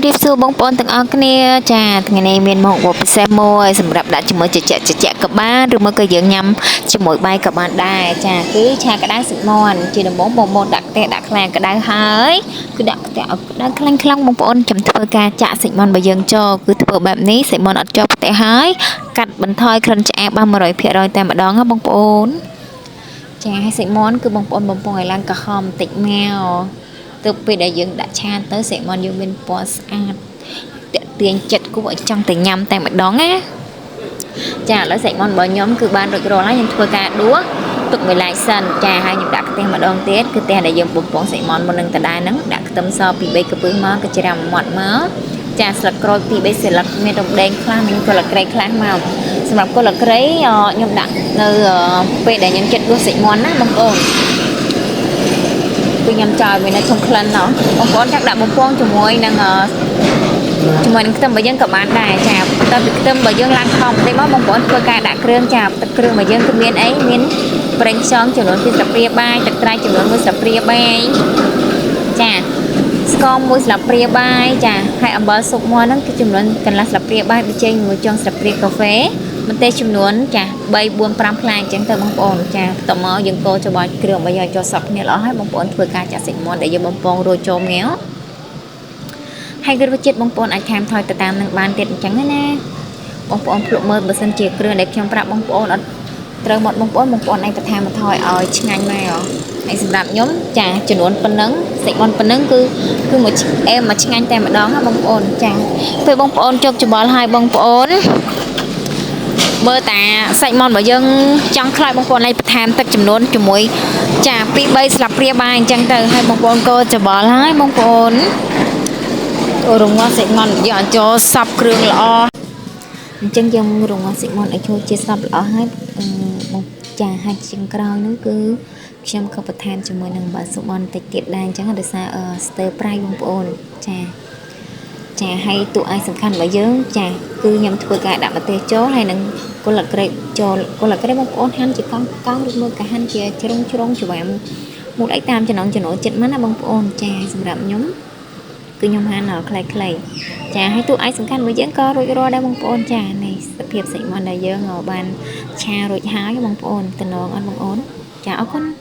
រាបសួរបងប្អូនទាំងអស់គ្នាចាថ្ងៃនេះមានមុខរបរពិសេសមួយសម្រាប់ដាក់ជាមួយចចចចក៏បានឬមកក៏យើងញ៉ាំជាមួយបាយក៏បានដែរចាគឺឆាក្តៅសាច់មាន់ជាដំបូងបងប្អូនដាក់ខ្ទះដាក់ខ្លាំងក្តៅហើយគឺដាក់ខ្ទះឲ្យក្តៅខ្លាំងខ្លាំងបងប្អូនចាំធ្វើការចាក់សាច់មាន់របស់យើងចូលគឺធ្វើបែបនេះសាច់មាន់អត់ជាប់ខ្ទះហើយកាត់បន្ថយក្លិនឆ្អាបបាន100%តែម្ដងណាបងប្អូនចាហើយសាច់មាន់គឺបងប្អូនបំពង់ឲ្យឡើងក្រហមបន្តិចមកទើបពេលដែលយើងដាក់ឆាទៅសាច់មាន់យើងមានពណ៌ស្អាតតាក់ទាញចិត្តគួរឲ្យចង់តែញ៉ាំតែម្ដងណាចាឥឡូវសាច់មាន់របស់ខ្ញុំគឺបានរួចរាល់ហើយខ្ញុំធ្វើការដួសទុកមួយឡែកសិនចាហើយខ្ញុំដាក់ខ្ទះម្ដងទៀតគឺខ្ទះដែលយើងបំពងសាច់មាន់មុននឹងដដែលហ្នឹងដាក់ខ្ទឹមសពី3កពឹសមកកញ្ច្រាំមាត់មកចាស្លឹកក្រូច2 3ស្លឹកមានរំដេងខ្លះមានគល់ក្រៃខ្លះមកសម្រាប់គល់ក្រៃខ្ញុំដាក់នៅពេលដែលខ្ញុំចិត្តដួសសាច់មាន់ណាបងប្អូនគឺខ្ញុំចោលវានៅក្នុងក្លិនណោះបងប្អូនចង់ដាក់បំពងជាមួយនឹងខ្ទឹមរបស់យើងក៏បានដែរចាបន្ទាប់ពីខ្ទឹមរបស់យើងឡើងខំបន្តិចមកបងប្អូនធ្វើការដាក់គ្រឿងចាទឹកគ្រឿងរបស់យើងគឺមានអីមានប្រេងខ្យងចំនួន2ស្លាបព្រាបាយទឹកត្រីចំនួន1ស្លាបព្រាបាយចាស្ករ1ស្លាបព្រាបាយចាហើយអំបិលស៊ុបមាន់ហ្នឹងគឺចំនួនកន្លះស្លាបព្រាបាយប៊ីចេង1ចុងស្លាបព្រាកាហ្វេម្ទេសចំនួនចា3 4 5ផ្លែអញ្ចឹងទៅបងប្អូនចាបន្ទាប់មកយើងកូរច្របល់គ្រឿងរបស់យើងឲ្យចូលសព្វគ្នាល្អហើយបងប្អូនធ្វើការចាក់សាច់មាន់ដែលយើងបំពងរួចចូលមកហើយគឺរសជាតិបងប្អូនអាចថែមថយទៅតាមនឹងបានទៀតអញ្ចឹងណាបងប្អូនភ្លក់មើលបើសិនជាគ្រឿងដែលខ្ញុំប្រាប់បងប្អូនអត់ត្រូវមកបងប្អូនបងប្អូនអាចបន្ថែមបន្ថយឲ្យឆ្ងាញ់មកហើយសម្រាប់ខ្ញុំចាចំនួនប៉ុណ្ណឹងសាច់មាន់ប៉ុណ្ណឹងគឺគឺមួយអែមមួយឆ្ងាញ់តែម្ដងណាបងប្អូនចាពេលបងប្អូនជោគច្បល់ឲ្យបងប្អូនមើលតាសាច់មាន់របស់យើងចង់ខ្លាចបងប្អូនឲ្យបន្ថែមទឹកចំនួនជាមួយចា2 3ស្លាបព្រាបាយអញ្ចឹងទៅហើយបងប្អូនកូរច្បល់ហើយបងប្អូនរងាស់សាច់មាន់យើងឲ្យចូលសព្វគ្រឿងល្អអញ្ចឹងយើងរងាស់សាច់មាន់ឲ្យចូលជាសព្វល្អហើយបងចាហើយជាងក្រោយនោះគឺខ្ញុំក៏បន្ថែមជាមួយនឹងបាស៊ុបមាន់តិចទៀតដែរអញ្ចឹងដោយសារស្ទើរប្រៃបងប្អូនចាចាហើយតួឯងសំខាន់របស់យើងចាគឺខ្ញុំធ្វើការដាក់ម្ទេសចូលហើយនឹងគល់ក្រេបចូលគល់ក្រេបបងប្អូនហាន់ជាកង់កង់ឬមួយក៏ហាន់ជាជ្រុងជ្រុងច្រាំមូលអីតាមចំណងចំណូលចិត្តមកណាបងប្អូនចាសម្រាប់ខ្ញុំគឺខ្ញុំហាន់ខ្លីៗចាហើយតួឯងសំខាន់របស់យើងក៏រួចរាល់ដែរបងប្អូនចានេះសភាពសាច់មាន់ដែលយើងបានឆារួចហើយបងប្អូនតំណងអត់បងប្អូនចាអរគុណ។